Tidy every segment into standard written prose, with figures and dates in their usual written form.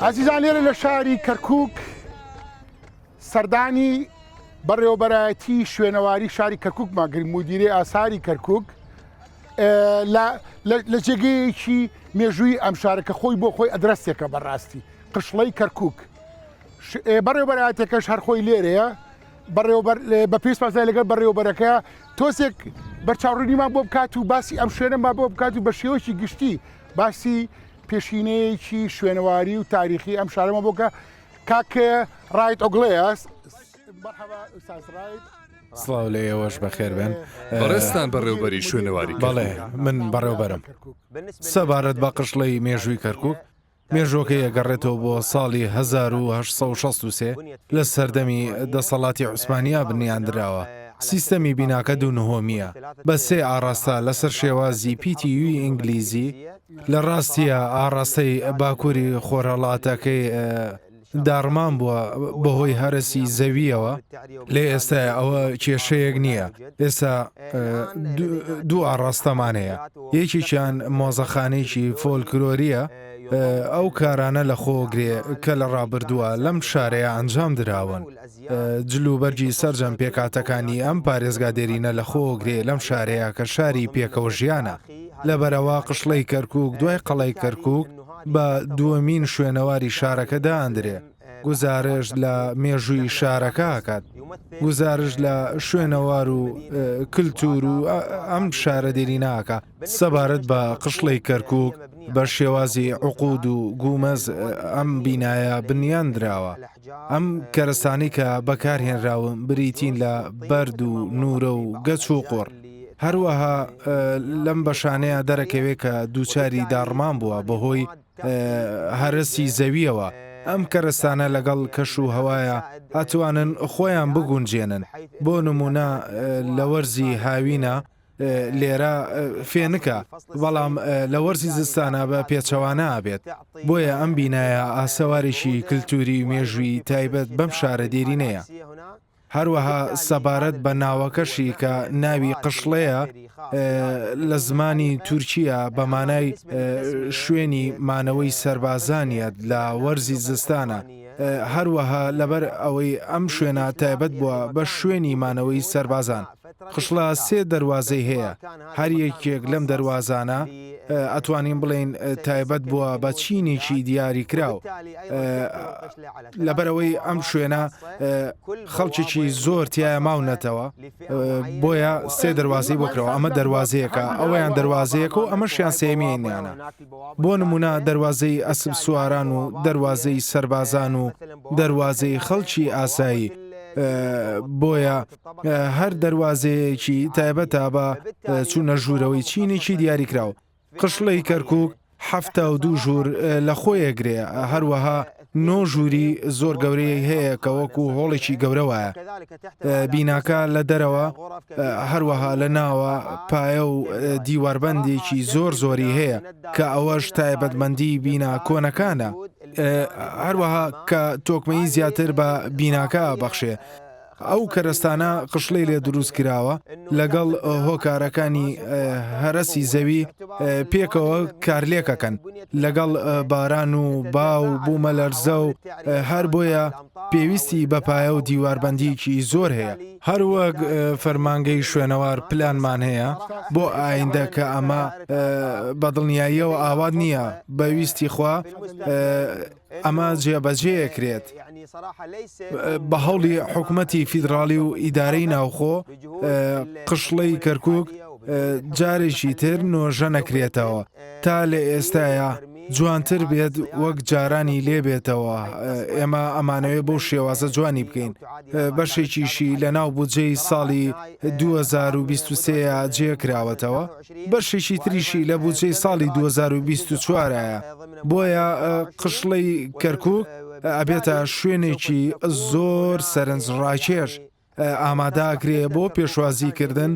ئازیزان لێرە لە شاری کەرکک سەردانی بەڕێوەبەرایەتی شوێنەواری شاری کەرککمان کرد مدیرەی ئاساری کەرکک لە جێگەیەکی مێژووی ئەم شارە کە خۆی بۆ خۆی ئەدرەسێکە بەڕاستی قشڵەی کەرکک بەڕێوبەراتەکەش هەر خۆی لێرەیە بەڕێوبەر بە پێی سپاسای لەگەڵ بەڕێوبەرەکە تۆزێک بەرچاوڕوونیمان بۆ بکات و باسی ئەم شوێنەمان بۆ بکات و بە شێوەیەکی گشتی باسی پێشینەیەکی شوێنەواری و تاریخی ئەم شارەمە بۆ کە کاک ڕایت ئۆگڵەیە سڵاو لە ئێوەش بەخێر بێن. بەڕێزتان بەڕێوبەری شوێنەواری بەڵێ من بەڕێوبەرم. سەبارەت بە قشڵەی مێژووی کەرکک مێژووەکەی ئەگەڕێتەوە بۆ ساڵی 1863 لە سەردەمی دەسەڵاتی عوسمانیا بنیاندراوە. سیستەمی بیناکە دوو نهۆمییە بە سێ ئاڕاستە لەسەر شێوازی پیتی یوی ئینگلیزی، لە ڕاستیا ئاڕاستەی باکووری خۆرهەڵاتەکەی داڕمان بووە بەهۆی هەرەسی زەوییەوە، لێ ئێستا ئەوە کێشەیەک نییە، ئێستا دوو ئاڕاستەمان هەیە، یەکێکیان مۆزەخانەیەکی فۆلکلۆرییە، ئەو کارانە لەخۆگرێ کە لە ڕابردووە لەم شارەیا ئەنجام دراون، جل و بەرگی سەرجەم پێکهاتەکانی ئەم پارێزگا دێرینە لەخۆگرێ لەم شارەیا کە شاری پێکەوەژیانە. لەبەرئەوە قشڵەی کەرکووک دوای قەڵای کەرکووک بە دووەمین شوێنەواری شارەکە دائەندرێ، گوزارشت لە مێژووی شارەکە ئەکات، گوزارشت لە شوێنەوار و کلتوور و ئەم شارە دێرینە ئەکا. سەبارەت بە قشڵەی کەرکووک بە شێوازی عقود و گومەز ئەم بینایە بنیاندراوە. ئەم کەرەستانەی کە بەکارهێنراون بریتین لە بەرد و نوورە و گەچ و قوڕ. هەروەها لەم بەشانەیە دەرەکەوێت کە دووچاری داڕمان بووە بەهۆی هەرەسی زەوییەوە. ئەم کەرەستانە لەگەڵ کەش و هەوایە ئەتوانن خۆیان بگونجێنن. بۆ نموونە لە وەرزی هاوینە لێرە فێنکە، بەڵام لە وەرزی زستانا بە پێچەوانە ئەبێت. بۆیە ئەم بینایە ئاسەوارێکی کلتوری و مێژوویی تایبەت بەم شارە دێرینەیە. هەروەها سەبارەت بە ناوەکەشی کە ناوی قشڵەیە لە زمانی تورکییە بە مانای شوێنی مانەوەی سەربازانیە لە وەرزی زستانە. هەروەها لەبەر ئەوەی ئەم شوێنە تایبەت بووە بە شوێنی مانەوەی سەربازان. قشڵە سێ دەروازەی هەیە، هەر یەکێک لەم دەروازانە ئەتوانین بڵێین تایبەت بووە بە چینێکی دیاریکراو، لەبەرئەوەی ئەم شوێنە خەڵکێکی زۆر تیایا ماونەتەوە بۆیە سێ دەروازەی بۆ کراوە، ئەمە دەروازەیەکە، ئەوەیان دەروازەیەکە و ئەمەشیان سێیەمیانە. بۆ نموونە دەروازەی ئەسپ سواران و دەروازەی سەربازان و دەروازەی خەڵکی ئاسایی، بۆیە هەر دەروازەیەکی تایبەتە بە چوونە ژوورەوەی چینێکی دیاریکراو. قشڵەی کەرکووک 72 ژوور لە خۆی ئەگرێ، هەروەها نۆ ژووری زۆر گەورەی هەیە کە وەکو هۆڵێکی گەورە وایە. بیناکە لە دەرەوە هەروەها لە ناوە پایە و دیواربەندێکی زۆر زۆری هەیە کە ئەوەش تایبەتمەندی بینا کۆنەکانە. هەروەها کە تۆکمەیی زیاتر بە بیناکە ئەبەخشێ. ئەو کەرەستانە قشڵەی لێ دروست کراوە لەگەڵ هۆکارەکانی هەرەسی زەوی پێکەوە کارلێکەکەن لەگەڵ باران و با و بوومەلەرزە و هەر بۆیە پێویستی بە پایە و دیواربەندیکی زۆر هەیە. هەروەک فەرمانگەی شوێنەوار پلانمان هەیە بۆ ئایندە کە ئەمە بە دڵنیاییەوە ئاوات نییە بە ویستی خوا ئەمە جێبەجێکرێت بە هەوڵی حکومەتی فیدراڵی و ئیدارەی ناوخۆ قشڵەی کەرکک جارێکی تر نۆژە نەکرێتەوە تا لە ئێستاە جوانتر بێت وەک جارانی لێبێتەوە ئێمە ئەمانەوێ بەو شێوازە جوانی بکەین بەشێکیشی لە ناو بودجەی ساڵی 2023 جێ کراوەتەوە بەشێکی تریشی لە بودجەی ساڵی 2024 ە بۆیە قشڵەی کەرکوک ئەبێتە شوێنێکی زۆر سەرنجڕاکێش ئامادەکرێ بۆ پێشوازیکردن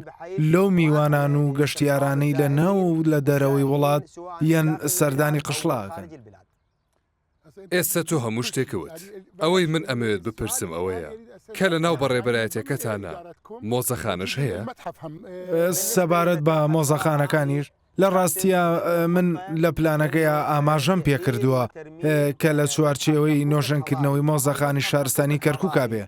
لەو میوانان و گەشتیارانەی لە ناو و لە دەرەوەی وڵات یەن سەردانی قشڵە ئەکەن. ئێستا تۆ هەموو شتێکت وت. ئەوەی من ئەمەوێت بپرسم ئەوەیە کە لە ناو بەڕێوەبەرایەتیەکەتانا مۆزەخانەش هەیە؟ سەبارەت بە مۆزەخانەکانیش، لە ڕاستیا من لە پلانەکەیا ئاماژەم پێکردووە کە لە چوارچێوەی نۆژەنکردنەوەی مۆزەخانی شارستانی کەرکووکا بێ.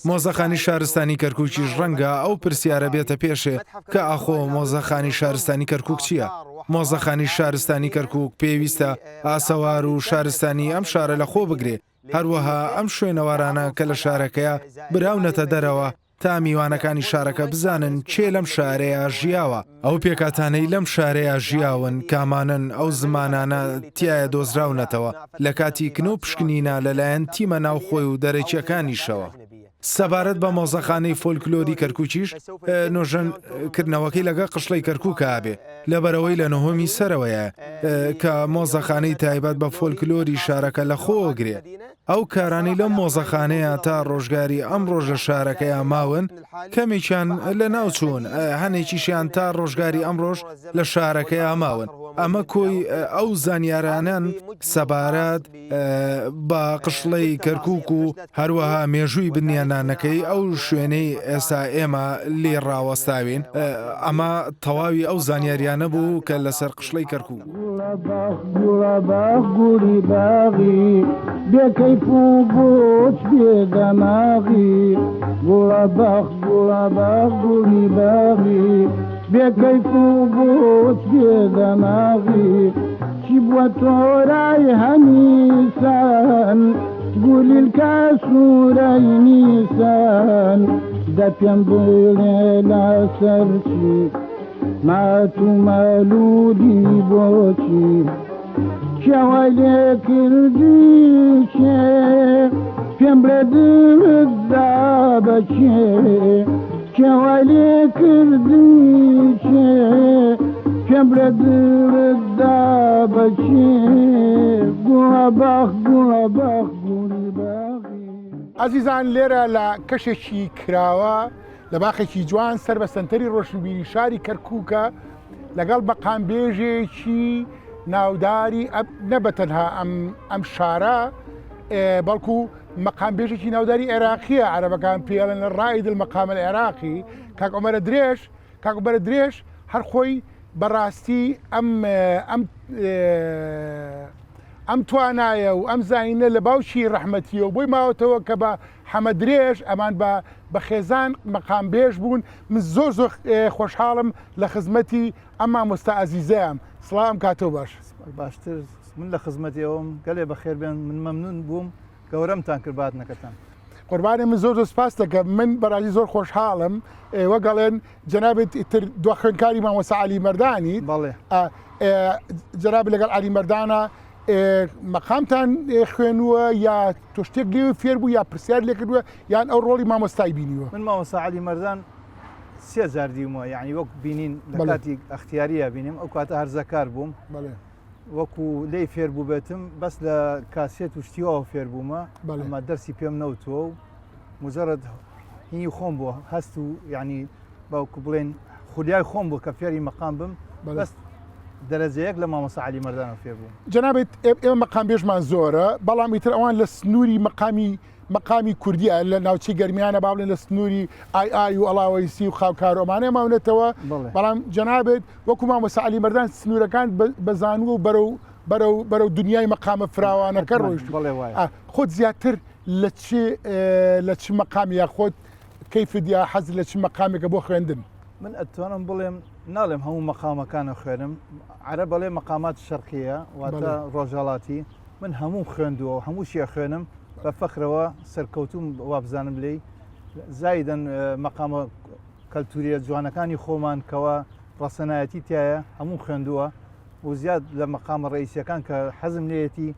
مۆزەخانی شارستانی کەرکووکیش ڕەنگە ئەو پرسیارە بێتە پێشێ کە ئاخۆ مۆزەخانی شارستانی کەرکووک چییە؟ مۆزەخانی شارستانی کەرکووک پێویستە ئاسەوار و شارستانی ئەم شارە لە خۆ بگرێ، هەروەها ئەم شوێنەوارانە کە لە شارەکەیا براونەتە دەرەوە تا میوانەکانی شارەکە بزانن کێ لەم شارەیا ژیاوە، ئەو پێکهاتانەی لەم شارەیا ژیاون کامانەن، ئەو زمانانە تیایا دۆزراونەتەوە لە کاتی کنە و پشکنینە لەلایەن تیمە ناوخۆی و دەرەکییەکانیشەوە. سەبارەت بە مۆزەخانەی فۆلکلۆری کەرکوکیش، نۆژەن کردنەوەکەی لەگەڵ قشڵەی کەرکوکا ئەبێ، لەبەرئەوەی لە نهۆمی سەرەوەیە کە مۆزەخانەی تایبەت بە فۆلکلۆری شارەکە لەخۆوەگرێ. ئەو کارانەی لەم مۆزەخانەیە تا ڕۆژگاری ئەمڕۆش لە شارەکەیا ماون، کەمێکیان لەناو چوون، هەنێکیشیان تا ڕۆژگاری ئەمڕۆش لە شارەکەیا ماون. ئەمە کۆی ئەو زانیارانەن سەبارەت بە قشڵەی کەرکووک و هەروەها مێژووی بنیاننانەکەی ئەو شوێنەی ئێستا ئێمە لێی ڕاوەستاوین. ئەمە تەواوی ئەو زانیاریانە بوو کە لەسەر قشڵەی کەرکووک بوو. گوڵە باخ گوڵە باخ گوڵی باغی بێ کەیف و بۆچ بێ دەماغی گوڵە باخ گوڵە باخ گوڵی باغی بێ کەیف و بۆچ بێ دەماغی چی بووە تۆرای هەمیسان گولیلکە سوورەی نیسان دە پێم بڵێ لەسەر چی مات و مەلوولی بۆچی کێ وای لێ کردی کێ پێم بڵێ دڵت دا بە کێ کێ وای لێ کردی کێ پێم بڵێ دڵت دا بە کێ گوڵە باخ گوڵە باخ گوڵی باغی. ئازیزان لێرە لە کەشێکی کراوە لە باخێکی جوان سەر بە سەنتەری ڕۆشنبیری شاری کەرکووکە لەگەڵ مەقامبێژێکی ناوداری نە بە تەنها ئەم ئەم شارە بەڵکو مەقامبێژێکی ناوداری عێراقیە عەرەبەکان پێڵێن لە ڕائید المقام العراقی کاک عمرە درێژ کاک عمرە درێژ هەر خۆی بەڕاستی ئەم ئەم ئەم توانایە و ئەم زانینە لە باوکی ڕەحمەتیەوە بۆی ماوەتەوە کە بە حەمە درێژ ئەمان بە بە خێزان مەقام بێژ بوون من زۆر زۆر خۆشحاڵم لە خزمەتی ئەم مامۆستا ئازیزەیام سڵاو ئەم کاتەو باش. باشتر من لە خزمەتی ئەوم گەلێ بەخێر بێن من مەمنون بووم گەورەمتان کرد بە هاتنەکەتان. قوربانی من زۆر زۆر سپاست دەکەم من بەڕاستی زۆر خۆشحاڵم وەک ئەڵێن جەنابت ئیتر دوا خوێندکاری مامۆستا عەلی مەردانیت بەڵێ. جەنابت لەگەڵ عەلی مەردانە مەقامتان خوێنووە یا تۆ شتێک لێ فێر بوو یا پرسیار لێ کردووە یان ئەو ڕۆڵی مامۆستای بینیوە؟ من مامۆستا عەلی مەردان سێ جار دیومە یعنی وەک بینین لە کاتی ئەختیاریە بینیم ئەو کاتە هەرزەکار بووم وەکو لێی فێر بووبێتم بەس لە کاسێت و شتیواوە فێر بوومە ئەمە دەرسی پێم نەوتووە و مجرد هینی خۆم بووە هەست و یعنی باوکو بڵێن خولیای خۆم بوو کە فێری مەقام بم بەس دەرەجە یەک لە مامۆستا عەلی مەردانەوە فێر بووم. جەنابت ئێمە مەقامبێژمان زۆرە بەڵام ئیتر ئەوان لە سنووری مەقامی مەقامی کوردیە لە ناوچەی گەرمیانە با بڵێن لە سنووری ئای ئای و ئەڵاوەیسی و خاوکار و ئەمانەیە ماونەتەوە بەڵام جەنابت وەکو مامۆستا عەلی مەردان سنوورەکان بەزانووە و بەرەو بەرەو بەرەو دنیای مەقامە فراوانەکە ڕۆیشت خۆت زیاتر لە چ لە چ مەقامی یا خۆت کەیفت یا حەزت لە چ مەقامێکە بۆ خوێندن؟ من ئەتوانم بڵێم ناڵێم هەموو مەقامەکان ئەخوێنم عەرەب ئەڵێ مەقامات شەرقیە واتە ڕۆژهەڵاتی من هەمووم خوێندووە و هەمووشی ئەخوێنم بە فەخرەوە سەرکەوتوم وابزانم لێی زایدەن مەقامە کەلتوریە جوانەکانی خۆمان کەوا ڕەسەنایەتی تایە هەموو خوێندووە و زیاد لە مەقامە ڕئیسیەکان کە حەزم لێیەتی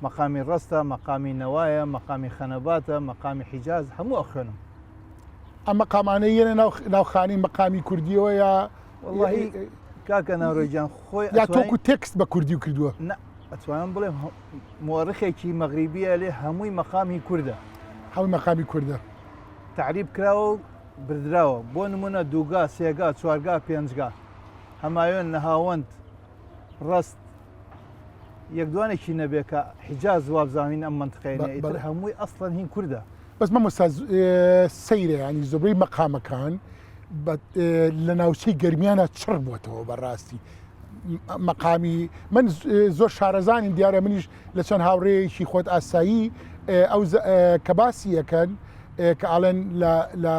مەقامی ڕەستە، مەقامی نەوایە، مەقامی خەنەباتە، مەقامی حیجاز هەموو ئەخوێنم. ئەم مەقامانەی یەنە ناو ناو خانەی مەقامی کوردیەوە یا وەڵاهی کاکە نارۆی گیان خۆی یا تۆکو تێکست بە کوردی کردووە؟ نا ئەتوانم بڵێم مۆرخێکی مەغریبیە لێ هەمووی مەقامی کوردە. هەمووی مەقامی کوردە. تەعریب کراوە و بردراوە بۆ نمونە دووگا، سێگا، چوارگا، پێنجگا، هەمایۆن، نەهاوەند، ڕەست. یەک دوانێکی نەبێ کە حیجاز وابزانین ئەم مەنتقەیە نیە ئیتر هەمووی ئەسڵەن هین کوردە. بەس مامۆستا سەیرە یانی زۆربەی مەقامەکان لە ناوچەی گەرمیانە چڕ بووەتەوە بەڕاستی مەقامی من زۆر شارەزانین دیارە منیش لە چەند هاوڕێیەکی خۆت ئاسایی ئەو کە باسی یەکەن کە ئاڵێن لە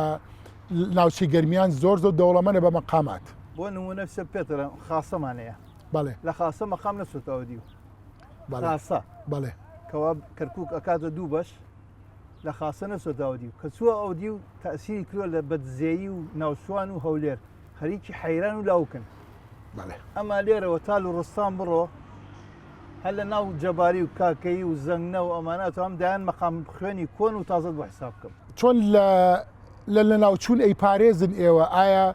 ناوچەی گەرمیان زۆر زۆر دەوڵەمەنە بە مەقامات. بۆ نمونە پێت خاسەمان هەیە بەڵێ. لە خاسە مەقام نەچۆتەوە دیو. بەڵێ. خاسە. بەڵێ. کەوا کەرکوک ئەکاتە دوو بەش لە خاسە نەچۆتە ئەو دیو کە چووە ئەو دیو تەئسیری کردووە لە بەدزێیی و ناوچوان و هەولێر خەریکی حەیران و لاوکن. بەڵێ. ئەما لێرەوە تا لوڕستان بڕۆ هەر لە ناو جەباری و کاکەیی و زەنگنە و ئەمانە ئەتوانم دایان مەقام خوێنی کۆن و تازەت بۆ حیساب بکەم. چۆن لە لە لەناوچوون ئەیپارێزن ئێوە ئایا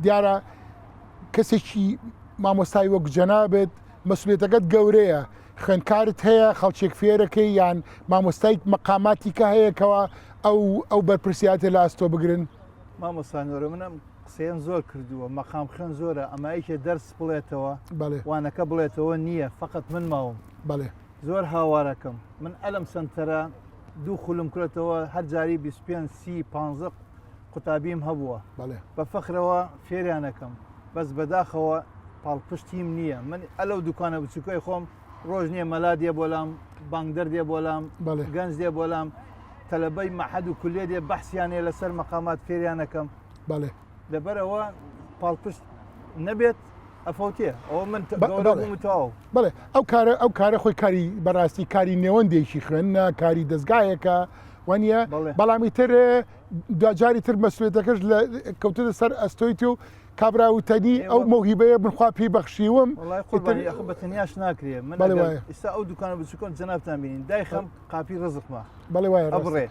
دیارە کەسێکی مامۆستای وەک جەنابت مەسولێتەکەت گەورەیە خوێندکارت هەیە خەڵکێک فێرەکەی یان مامۆستای مەقاماتی کە هەیە کەوا ئەو ئەو بەرپرسیاتە لە ئەستۆ بگرن؟ مامۆستا نۆرە من ئەم قسەیەم زۆر کردووە مەقام خوێن زۆرە ئەما یەکێ دەرس بڵێتەوە بەڵێ وانەکە بڵێتەوە نییە فقط من ماوم بەڵێ زۆر هاوارەکەم من ئەلم سەنتەرە دوو خولم کرێتەوە هەر جاری 25 سی 15 قوتابیم هەبووە بە فەخرەوە فێریانەکەم بەس بەداخەوە پاڵپشتیم نییە من ئەلەو دوکانە بچووکەی خۆم ڕۆژ نییە مەلا دێ بۆلام بانگدەر دێ بۆلام گەنج دێ بۆلام تەلەبەی مەحەد و کولێ دێ بەحسیانێ لەسەر مەقامات فێریانەکەم بەڵێ لەبەرەوە پاڵپشت نەبێت ئەفەوتێ ئەوە من گەورە بووم تەواو. بەڵێ ئەو کارە ئەو کارە خۆی کاری بەڕاستی کاری نێوەندێکی خوێندنە کاری دەستگایەکە وانە بەڵام ئیتر دواجاری تر مەسولێتەکەش لە کەوتە سەر ئەستۆی و کابرا وتەنی ئەو مەوهیبەیە من خوا پێی بەخشیوم بە تەنیاش ناکرێ من ئێستا ئەو دوکانە بچووکەم جەنابتان بینین دایخەم قاپی ڕزقمە بەڵێ وایە ئەبڕێ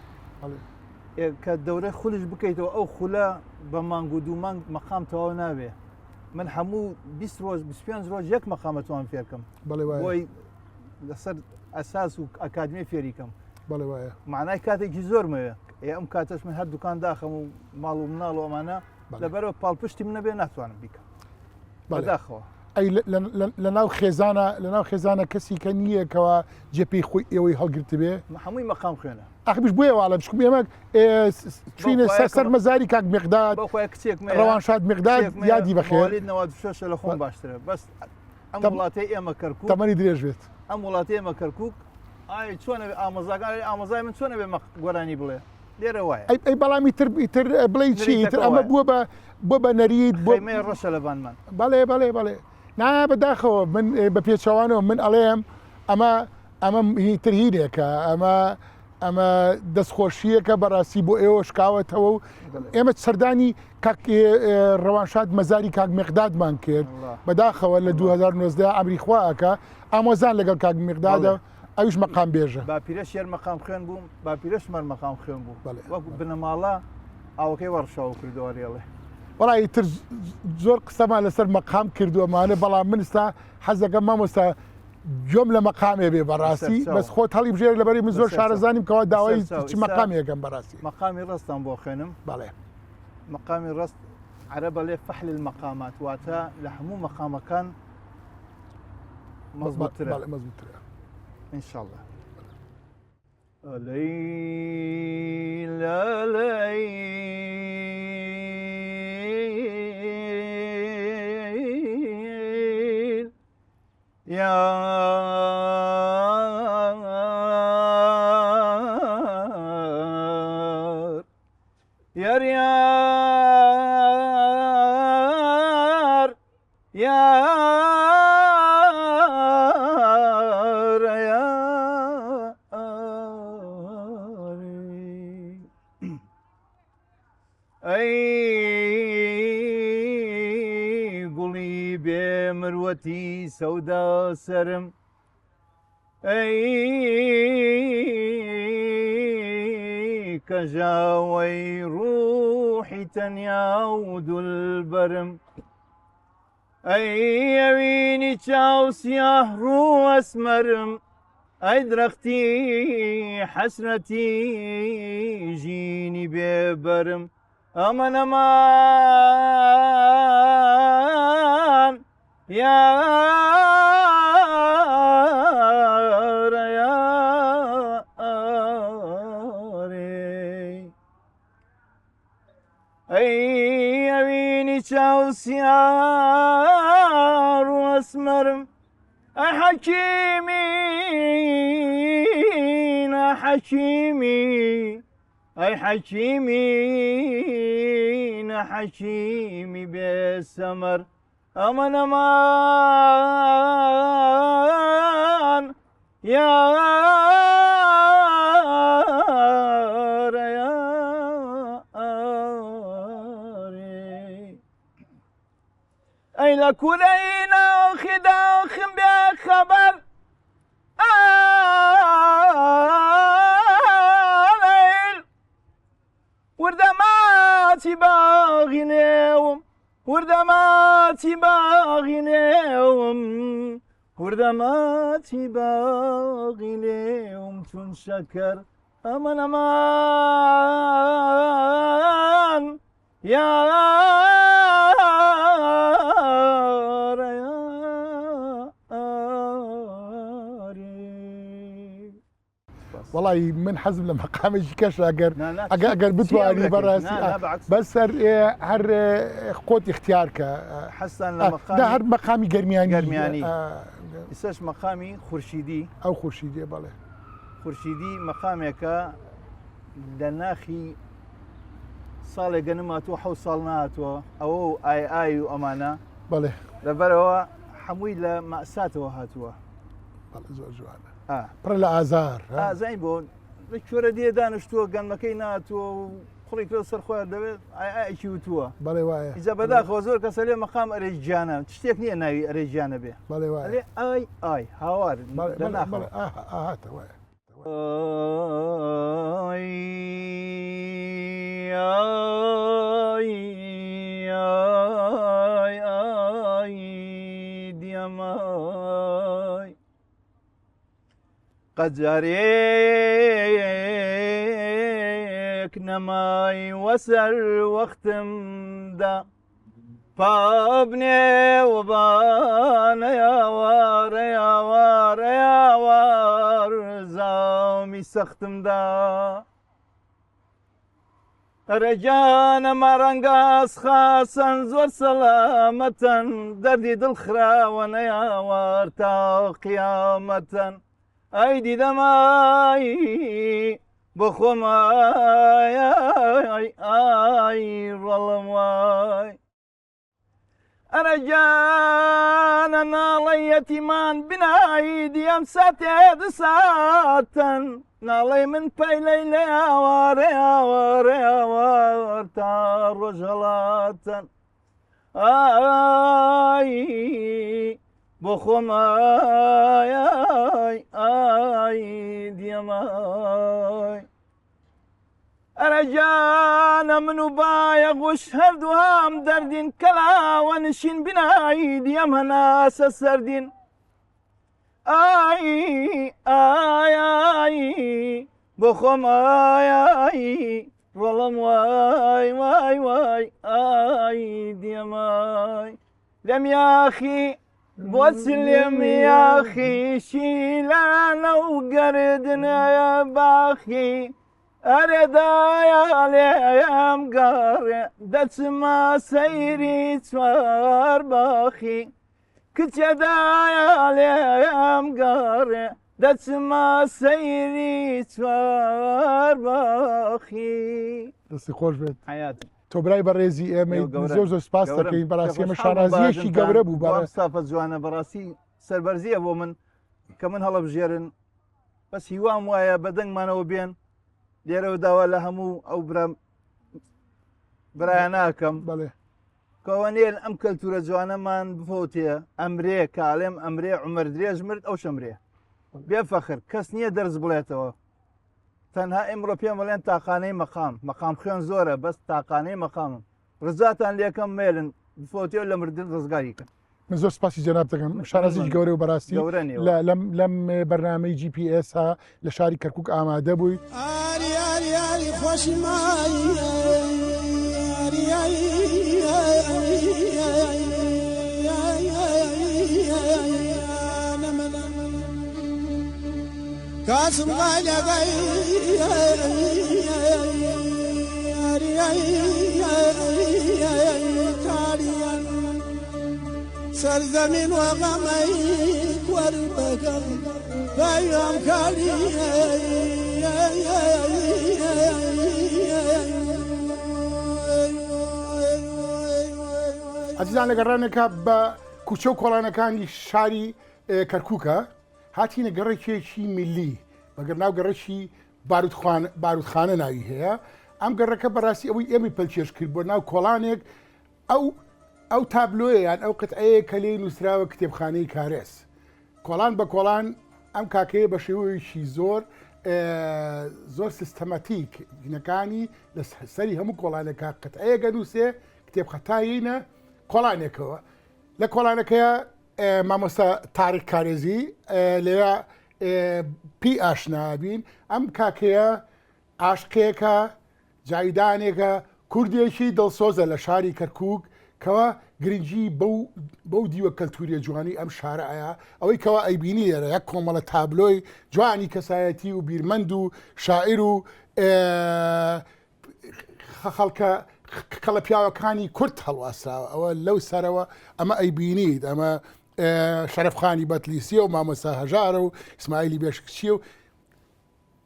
کە دەورە خولش بکەیتەوە ئەو خولە بە مانگ و دوو مانگ مەقام تەواو ناوێ من هەموو 20 ڕۆژ 25 ڕۆژ یەک مەقامە توان فێرکەم بەڵێ وایە بۆی لەسەر ئەساس و ئەکادمی فێریکەم بەڵێ وایە معنای کاتێکی زۆرمەوێ ئێ ئەم کاتەش من هەر دوکان داخەم و ماڵ و مناڵ و ئەمانە لەبەرەوە پاڵپشتی من نەبێ ناتوانم بیکەم بەداخەوە ئەی لە ناو خێزانە لە ناو خێزانە کەسی کە نییە کەوا جێپێی خۆی ئێوەی هەڵگرتبێ هەمووی مەقام خوێنە ئەخبیش بۆیە واڵم چکم ئێمە چوینە سەر مەزاری کاک مقداد ڕەوانشاد مقداد یادی بەخێر 96 لە خۆم باشترە بەس ئەم وڵاتەی ئێمە کەرکوک تەمەنی درێژ بێت ئەم وڵاتەی ئێمە کەرکوک ئای چۆنە ئامۆزاکان ئامۆزای من چۆنە بێ گۆرانی بڵێ لێرە وایە ئەی ئەی بەڵام ئیتر ئیتر بڵێ چی ئیتر ئەمە بووە بە بۆ بە نەریت بۆ ڕەشە لەبانمان بەڵێ بەڵێ بەڵێ نا بەداخەوە من بە پێچەوانەوە من ئەڵێم ئەمە ئەمە هیتر هینێکە ئەمە ئەمە دەستخۆشییەکە بەڕاستی بۆ ئێوە شکاوەتەوە و ئێمە سەردانی کاک ڕەوانشاد مەزاری کاک مقدادمان کرد بەداخەوە لە 2019 ئەمری خوا ئەکا ئامۆزان لەگەڵ کاک مقدادە ئەویش مەقام بێژە. باپیرەش یەر مەقام خوێن بووم باپیرەش مەر مەقام خوێن بوو وەک بنەماڵە ئاوەکەی وەڕشاوە کردەوە رێڵێ. وەڵا ئیتر زۆر قسەمان لەسەر مەقام کردووەمانە بەڵام من ئستا حەزەکەم مامۆستا گوێم لە مەقامێ بێ بەڕاستی بەس خۆت هەڵی بژێر لەبەری من زۆر شارەزانیم کەوا داوای چ مەقامێکم بەڕاستی مەقامی ڕستان بۆ خوێنم بەڵێ مەقامی ڕست عەرەبە لێ فەحل المەقامات واتە لە هەموو مەقامەکان مەزبوترە مەزبوترە إن شاء الله ليل ليل يا يار يار يار يار ئەی گوڵی بێ مروەتی سەودا سەرم ئەی کەژاوەی ڕوحی تەنیا و دولبەرم ئەی ئەوینی چاو سیاه ڕوو ئەسمەرم ئەی درەختی حەسرەتی ژینی بێبەرم ئەمە نەمان یار. ئەی ئەوینی چاو سیار و ئەسمەرم ئەی حەکیمی ناحەکیمی ئەی حەکیمی ناحەکیمی بێ سەمەر ئەمە نەمان یارە یارێ ئەی لە کورەی ناخی داخم بێ خەبەر وردە ماچی باغی نێوم وردە ماچی باغی نێوم وردە ماچی باغی لێوم چون شەکەر ئەمە نەمان یارە یارێ. وەڵی من حەزم لە مەقامێکی کەش ئەگەر ئەگەر بتوانی بەڕاستی بەس هەر هەر خۆت اختیار کە حەسان لە هەر مەقامی گەرمیانی گەرمیانی ئێستاش مەقامی خورشیدی ئەو خورشیدیە بەڵێ خورشیدی مەقامێکە لە ناخی ساڵێک گەنم هاتووە حەو ساڵ نهاتووە ئەوە و ئای ئای و ئەمانە بەڵێ لەبەرەوە هەمووی لە مەساتەوە هاتووە بەڵێ زۆر جوانە پڕە لە ئازار ئازای بۆ لە کوێرە دێ دانیشتووە گەنمەکەی ناتووە و کوڕی کرد سەر خۆیان دەوێت ئایکی وتووە بەڵێ وایە ئیجا بەداخەوە زۆر کەسە لێ مەقام ئەرێ گیانە شتێک نییە ناوی ئەرێ گیانە بێ بەڵێ وایە ئای ئای هاوار لە ناخەوە هاتە وایە ئای ئای ئای دیەمای قەجارێک نەمای وەسەر وەختمدا پابنێ وبانە یاوارە یاوارە یاوار زامی سەختمدا ئەرەگیانە مارەنگاز خاسەن زۆر سەلامەتەن دەردی دڵ خراوە نەیاوار تا قیامەتەن ئەی دیدەمای بۆ خۆم ئای ئای ئای ڕۆڵم وای ئەرە گیانە ناڵەی یەتیمان بنایی دیەم ساتێ دساتەن ناڵەی من پەیلەی لە ئاوارە ئاوارە ئاوار تا ڕۆژهەڵاتەن ئای بۆ خۆم ئای ئای ئای دیەمای ئەرە گیانە من و بایەغوش هەردووهام دەردین کەلاوە نشین بنایی دیەم هەناسە سەردین ئای ئای ئای بۆ خۆم ئای ئای ڕۆڵم وای وای وای ئای دیەمای لەم یاخی بۆ چلم یاخی شیلانە و گەردنە باخی ئەرێ دایە لێم گەڕێ دەچمە سەیری چوار باخی کچە دایە لێم گەڕێ دەچمە سەیری چوار باخی. دەستی خۆش بێت. حەیات. تۆ برای بەڕێزی ئێمەی زۆر زۆر سپاس دەکەین بەڕاستی ئێمە شانازیەکی گەورە بوو بەڕێز ستافە جوانە بەڕاستی سەربەرزیە بۆ من کە من هەڵەبژێرن بەس هیوام وایە بە دەنگمانەوە بێن لێرەوە داوا لە هەموو ئەو برام برایان ناکەم بەڵێ کەوە نێن ئەم کەلتورە جوانەمان بفەوتێ ئەمرێ کاڵێم ئەمرێ عمر درێژ مرد ئەو شەمرێ بێ فەخر کەس نییە دەرز بڵێتەوە تەنها ئیمڕۆ پێم بڵێن تاقانەی مەقام مەقام خوێن زۆرە بەس تاقانەی مەقامم ڕزاتان لێکەم مێلن بفۆتێ لە مردن ڕزگاری کەن. من زۆر سپاسی جەناب دەکەم شانازیی گەورە و بەڕاستی لەم لەم بەرنامەی جی پی ئێس ها لە شاری کەرکک ئامادە بووی. ئاری ئاری ئاری خۆشی مای ئاری ئاری کاسم غالي سەرزەمین و غەمەی وەربەکەم بەیام کالی. ئازیزان لە گەڕانێکا بە کوچە و کۆڵانەکانی شاری کەرکووکە هاتینە گەڕێکێکی میللی بەگەر ناو گەڕێکی باروتخانە ناوی هەیە ئەم گەڕەکە بەڕاستی ئەوەی ئێمەی پەلکێش کرد بۆ ناو کۆڵانێک ئەو ئەو تابلۆیە یان ئەو قطعەیە کە لێی نووسراوە کتێبخانەی کارێز کۆڵان بە کۆڵان ئەم کاکەیە بە شێوەیەکی زۆر زۆر سیستەماتیک دینەکانی لە سەری هەموو کۆڵانێکە قطعەیەکە نووسێ کتێبخەتایینە کۆڵانێکەوە لە کۆڵانەکەیە مامۆستا تاریق کارێزی لەوێ پێی ئاشنابین ئەم کاکەیە عاشقێکە جاویدانێکە کوردێکی دڵسۆزە لە شاری کەرکک کەوا گرنگی بەو بەو دیوە کەلتوریە جوانی ئەم شارە ئەیا ئەوەی کەوا ئەیبینی لێرە یەک کۆمەڵە تابلۆی جوانی کەسایەتی و بیرمەند و شاعیر و خەڵکە کەڵە پیاوەکانی کورد هەڵواسراوە ئەوە لەو سەرەوە ئەمە ئەیبینیت ئەمە شەرەفخانی بەتلیسیە و مامۆستا هەژارە و ئیسماعیلی بێشکچیە و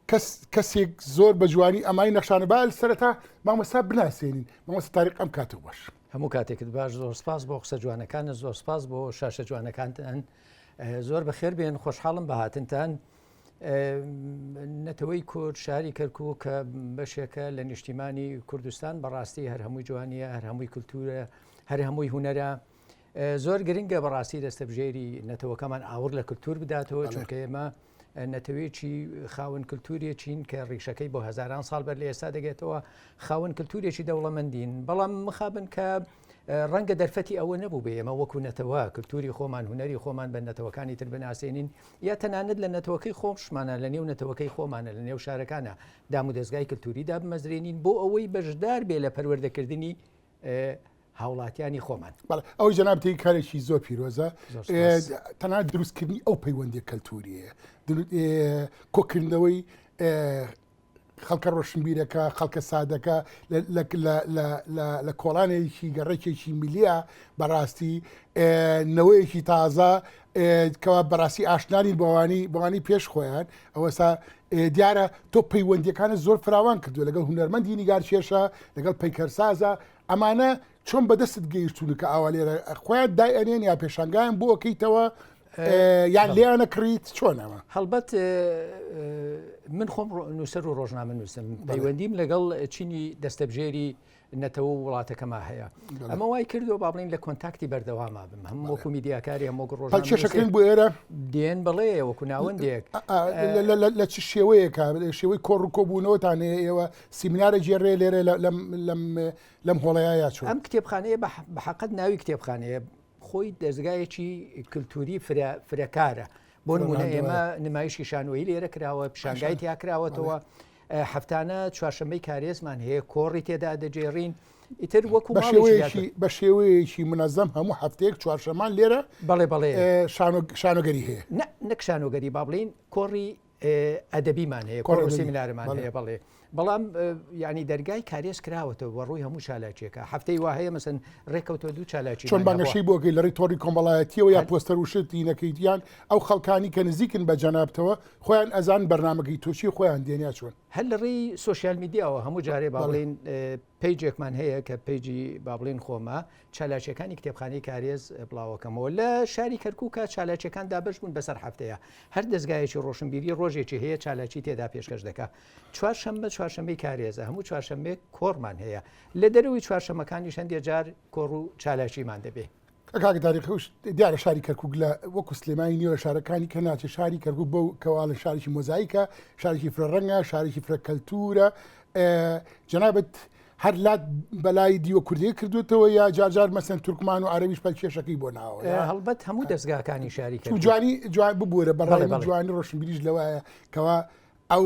کەس کەسێک زۆر بە جوانی ئەمای نەخشانە با سەرەتا مامۆستا بناسێنین مامۆستا تاریق ئەم کاتە باش. هەموو کاتێکت باش زۆر سپاس بۆ قسە جوانەکانت زۆر سپاس بۆ شاشە جوانەکانتان زۆر بەخێر بێن خۆشحاڵم بە هاتنتان نەتەوەی کورد شاری کەرکووک کە بەشێکە لە نیشتیمانی کوردستان بەڕاستی هەر هەمووی جوانیە هەر هەمووی کولتورە هەر هەمووی هوەرە زۆر گرنگە بەڕاستی دەستەبژێری نەتەوەکەمان ئاوڕ لە کولتور بداتەوە چونکە ئێمە نەتەوەیەکی خاوەن کللتورێکین کە ڕیشەکەی بۆ هەزاران ساڵ بەر لە ئێستا دەگێتەوە خاوەن کللتورێکی دەوڵەمەندین بەڵام مخابن کە ڕەنگە دەرفەتی ئەوە نەبوو بێ ئێمە وەکو نەتەوە کللتوری خۆمان هوەری خۆمان بە نەتەوەکانی تر بناسێنین یا تەنانەت لە نەتەوەکەی خۆشمانە لە نێو نەتەوەکەی خۆمانە لە نێو شارەکانە دام و دەستگای کللتوری دابمەزرێنین بۆ ئەوەی بەشدار بێ لە پەروەردەکردنی هاوڵاتیانی خۆمان. بەڵێ ئەوەی جەنابت دەیکەی کارێکی زۆر پیرۆزە تەنها دروستکردنی ئەو پەیوەندی کەلتوریە کۆکردنەوەی خەڵکە ڕۆشنبیرەکە خەڵکە سادەکە لە کۆڵانێکی گەڕێکێکی میلیە بەڕاستی نەوەیەکی تازە کەوا بەڕاستی ئاشنانی بەوانی بەوانی پێش خۆیان ئەوەسا دیارە تۆ پەیوەندیەکانت زۆر فراوان کردووە لەگەڵ هونەرمەندی نیگارکێشە لەگەڵ پەیکەرسازە ئەمانە چۆن بەدەستت گەیشتون کە ئاوا لێرە خۆیان دای ئەنێن یا پێشانگایان بۆ ئەکەیتەوە یان لێیانە کڕیت چۆن ئەمە؟ هەڵبەت من خۆم نووسەر و ڕۆژنامە نووسم پەیوەندیم لەگەڵ چینی دەستەبژێری نەتەوە و وڵاتەکەما هەیە ئەمە وای کردو با بڵین لە contact ی بەردەواما بم هەم وەکو میدیاکاری هەم وەکو ڕۆژ کێشەکەین بۆ ئێرە دێن بڵێ وەکو ناوەندێک لە چ شێوەیەکە شێوەی کۆڕ و کۆبوونەوەتان هەیە ئێوە سیمینارە گێڕێ لێرە لەم هۆڵەیە یا چۆن ئەم کتێبخانەیە بە حەقەت ناوی کتێبخانەیە خۆی دەستگایەکی کللتوری فرەکارە بۆ نمونە ئێمە نمایشی شانۆیی لێرە کراوە پیشانگای تیا کراوەتەوە هەفتانە چوارشەممەی کارێزمان هەیە کۆڕی تێدا دەگێڕین ئیتر وەکو بە شێوەیەکی منەزەم هەموو هەفتەیەک چوارشەمان لێرە بەڵێ بەڵێ شانۆگەری هەیە نەک شانۆگەری با بڵین کۆڕی ئەدەبیمان هەیە کۆڕ و سیمینارمان هەیە بەڵێ بەڵام ینی دەرگای کارێز کراوەتەوە بە ڕووی هەموو چالاکیەکە هەفتەی وا هەیە مەسن ڕێکەوتەوە دوو چالاکی چۆن بانگەشەی بۆگەی لە ڕێی تۆڕی کۆمەڵایەتیەوە یا پۆستەر و شت دینەکەیتیان ئەو خەڵکانی کە نزیکن بە جەنابتەوە خۆیان ئەزان بەرنامەکەی تۆ چیە خۆیان دێن یا چۆن؟ هەر لە ڕێی social media وە هەموو جارێ با بڵێین page ێکمان هەیە کە page ی با بڵێین خۆمە چالاکیەکانی کتێبخانەی کارێز بڵاوەکەمەوە لە شاری کەرکووکە چالاکیەکان دابش بوون بەسەر هەفتەیە هەر دەستگایەکی ڕۆشنبیری ڕۆژێکی هەیە چالاکی تێدا پێشکەش دەکا چوارشەممە چوارشەممەی کارێزە هەموو چوارشەممێک کۆڕمان هەیە لە دەرەوەی چوارشەمەکانیش هەندێک جار کۆڕ و چالاکیمان دەبێ. کاک تاریق دیارە شاری کەرکک لە وەکو سلێمانی نیوە شارەکانی کە ناچێت شاری کەرکک بەو کەواڵە شارێکی مۆزایکە شارێکی فرە ڕەنگە شارێکی فرە کەلتورە جەنابەت هەر لات بەلای دیوە کوردی کردوتەوە یا جارجار مەسەن تورکمان و عربیش پەلکێشەکەی بۆ ناوە هەڵبەت هەموو دەستگاکانی شاری جوانی جوان ببوورە بەڕای جوانی ڕۆشنبیریش لەوایە کەوا ئەو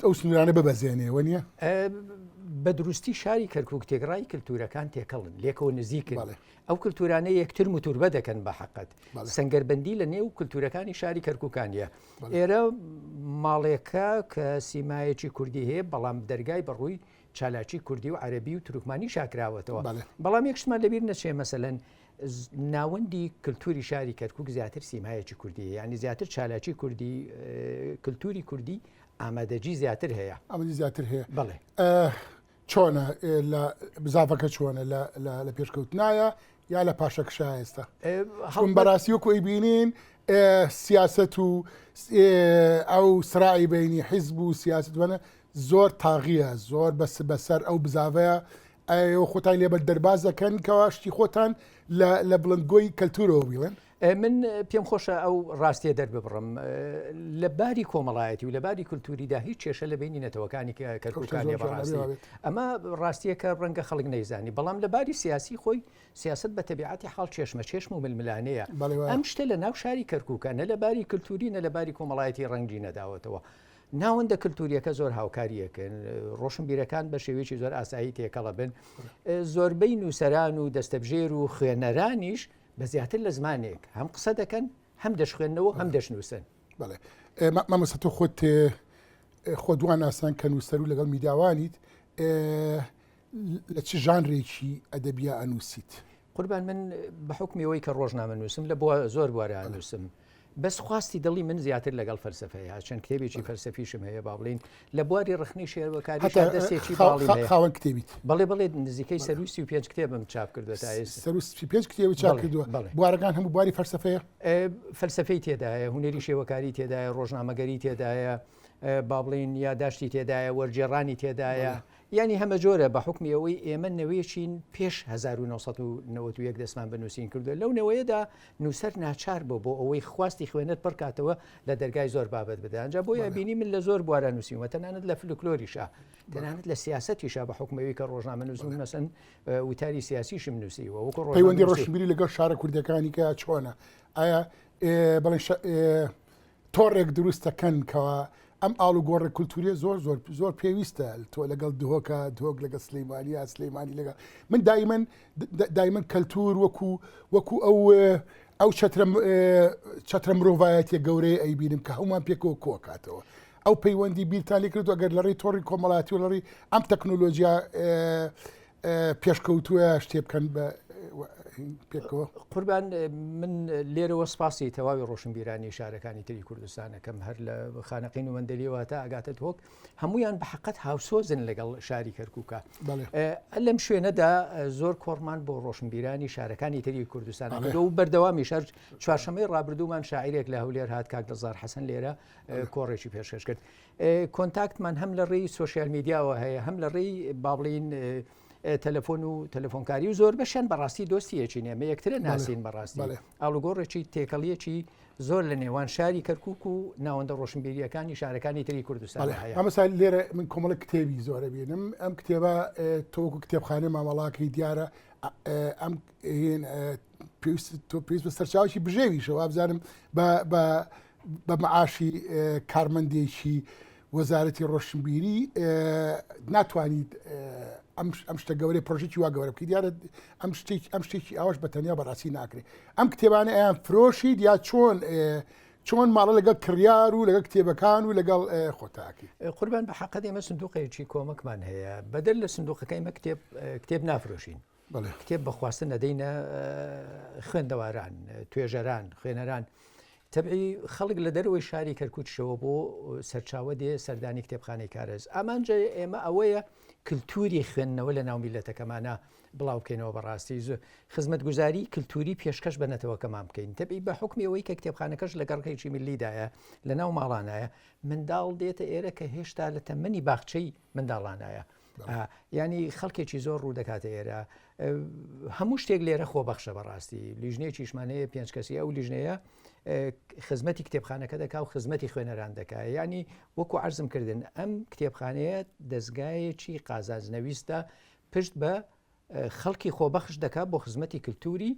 ئەو سنوورانە ببەزێنێ وە نیە؟ بە دروستی شاری کەرکک تێکڕای کللتورەکان تێکەڵن لێکەوە نزیکن ئەو کللتورانە یەکتر موتوربە دەکەن بە حقت سنگەربندی لە نێو کللتورەکانی شاری کەرککانە ئێرە ماڵێکە کە سیمایەکی کوردی هەیە بەڵام دەرگای بەڕووی چالاکی کوردی و عەربی و تورکمانی شاکراوەتەوە بەڵام یەکشمان لەبیر نەچێ مەسەلەن ناوەندی کللتوری شاری کەرکک زیاتر سیمایەکی کوردی ینی زیاتر چالاکی کوردی کللتوری کوردی ئامادەگی زیاتر هەیە ئامادەگی زیاتر هەیە بەڵێ چۆنە لە بزاڤەکە چۆنە لە پێشکەوتنایە یا لە پاشەکشا ئێستا هەڵم بەڕاستی وەکو ئەیبینین سیاست و ئەو سراعی بینی حیزب و سیاست وەنە زۆر تاغیە زۆر بەس بەسەر ئەو بزاڤەیە ئەو خۆتان لێ بە دەرباز دەکەن کەوا شتی خۆتان لە بڵندگۆی کەلتورەوە بیڵێن من پێم خۆشە ئەو ڕاستیە دەرببڕم لە باری کۆمەڵایەتی و لە باری کولتوریدا هیچ کێشە لە بینی نەتەوەکانی کەرکوکانیە بەڕاستی ئەمە ڕاستیەکە ڕەنگە خەڵک نەیزانی بەڵام لە باری سیاسی خۆی سیاست بە تەبیعەتی حاڵ چێشمە چێشم و ململانەیە ئەم شتە لە ناو شاری کەرکوکە نە لە باری کولتوری نە لە باری کۆمەڵایەتی ڕەنگی نەداوەتەوە. ناوەندە کللتوریەکە زۆر هاوکاریەکەن ڕۆشنبیرەکان بە شێوەیەکی زۆر ئاسایی تێکەڵە بن زۆربەی نووسەران و دەستەبژێر و خوێنەرانیش بە زیاتر لە زمانێک هەم قسە دەکەن هەم دەشخوێنەوە هەم دەشنووسن. بەڵێ مامۆستا تۆ خۆت خۆت وا ناسان کە نووسەر و لەگەڵ میدیاوانیت لە چ ژانرێکی ئەدەبیا ئەنووسیت؟ قوربان من بە حوکمی ئەوەی کە ڕۆژنامە نووسم لە بۆ زۆر بوارە ئەنووسم بەس خواستی دڵی من زیاتر لەگەڵ فەلسەفەیە چەند کتێبێکی فەلسەفیشم هەیە با بڵین لە بواری ڕخنەی شێوەکاری دەستێکی باڵی هەیە خاوەن کتێبیت بەڵێ بەڵێ نزیکەی سەروی 35 کتێبم چاپ کردووە تا ئێستا سەروی 35 کتێبی چاپ کردووە بوارەکان هەموو بواری فەلسەفەیە فەلسەفەی تێدایە هونەری شێوەکاری تێدایە ڕۆژنامەگەری تێدایە با بڵین یاداشتی تێدایە وەرگێڕانی تێدایە یانی هەمەجۆرە بە حوکمی ئەوەی ئێمە نەوەیەکین پێش 1991 دەستمان بە نووسین کردووە لەو نەوەیەدا نووسەر ناچار بوو بۆ ئەوەی خواستی خوێنەر پڕکاتەوە لە دەرگای زۆر بابەت بدە ئەنجا بۆیە بینی من لە زۆر بوارە نووسیومە تەنانەت لە فلکلۆریشا تەنانەت لە سیاسەتیشا بە حوکمەوی کە ڕۆژنامە نووسم مەسەن وتاری سیاسیشم نووسیوە وەکو پەیوەندی ڕۆشنبیری لەگەڵ شارە کوردەکانی کە چۆنە ئایا بڵێ تۆڕێک دروست دەکەن کەوا ئەم ئاڵوگۆڕە کولتوریە زۆر زۆر زۆر پێویستە تۆ لەگەڵ دهۆکە دهۆک لەگەڵ سلەیمانیا سلەیمانی لەگەڵ من دایمەن دایمەن کەلتور وەکو وەکو ئەو ئەو چەترە چەترە مرۆڤایەتیە گەورەیە ئەیبینم کە هەمووان پێکەوە کۆکاتەوە ئەو پەیوەندی بیرتان لێ کردو ئەگەر لە ڕێی تۆڕی کۆمەڵاتی و لە ڕێی ئەم تەکنۆلۆژیا پێشکەوتووە شتێ بکەن بە پێکەوە. قوربان من لێرەوە سپاسی تەواوی ڕۆشنبیرانی شارەکانی تری کوردستانەکەم هەر لە خانەقین و مەندەلیەوە تا ئەگاتە دهۆک هەمویان بە حقت هاوسۆزن لەگەڵ شاری کەرکووکە لەم شوێنەدا زۆر کۆڕمان بۆ ڕۆشنبیرانی شارەکانی تری کوردستان و بەردەوامی شەر چوارشەمەی ڕابردوومان شاعیرێک لە هەولێر هات کاک دڵزار حەسەن لێرە کۆڕێکی پێشکەش کرد کۆنتاکتمان هەم لە ڕێی سۆشیال میدیاوە هەیە هەم لە ڕێی با بڵین تەلەفۆن و تەلەفۆنکاری و زۆر بەشیان بەڕاستی دۆستیەکی ئێمە یەکترە ناسین بەڕاستی ئاڵوگۆڕێکی تێکەڵیەکی زۆر لە نێوان شاری کەرکک و ناوەندە ڕۆشنبیریەکانی شارەکانی تری کوردستان هەیە ئەمەسا لێرە من کۆمەڵە کتێبی زۆرە بینم ئەم کتێبە تۆکو کتێبخانەی مامەڵاکەی دیارە ئەم پێویست تۆ پێویست بە سەرچاوی بژێویشە وابزانم بە بە بە مەعاشی کارمەندێکی وەزارەتی ڕۆشنبیری ناتوانیت ئەم شتە گەورەی پرۆژێکی وا گەورە بکەیت دیارە ئەم شتێک ئەم شتێکی ئاوش بە تەنیا بەڕاستی ناکرێت ئەم کتێبانە ئەیان فرۆشیت یا چۆن چۆن ماڵە لەگەڵ کڕیار و لەگەڵ کتێبەکان و لەگەڵ خۆتاکی قوربان بە حەقەت ئێمە سندوقێکی کۆمەکمان هەیە بەدەر لە سندوقەکەی مە کتێب کتێب نافرۆشین کتێب بە خواستن ئەدەینە خوێندەواران، توێژەران، خوێنەران. تەبعی خەڵک لە دەرەوەی شاری کەرکووکیشەوە بۆ سەرچاوە دێ سەردانی کتێبخانەی کارێز. ئامانجە ئێمە ئەوەیە کللتوری خوێندنەوە لە ناو میلەتەکەمانە بڵاو بکەینەوە بەڕاستی خزمەتگوزاری کللتوری پێشکەش بە نەتەوەکەمان بکەین تەبی بە حکمی ئەوەی کە کتێبخانەکەش لە گەڕکێکی ملیدایە لە ناو ماڵانایە منداڵ دێتە ئێرە کە هێشتا لە تەمەنی باخچەی منداڵانایە ینی خەڵکێکی زۆر ڕوو دەکاتە ئێرە هەموو شتێک لێرە خۆبەخشە بەڕاستی لیژنەیەکیشمان هەیە پێنج کەسی ئەو لیژنەیە خزمەتی کتێبخانەکە دەکا و خزمەتی خوێنەران دەکا ینی وەکو عرضم کردن ئەم کتێبخانەیە دەستگایەکی قازانج نەویستە پشت بە خەڵکی خۆبەخش دەکا بۆ خزمەتی کللتوری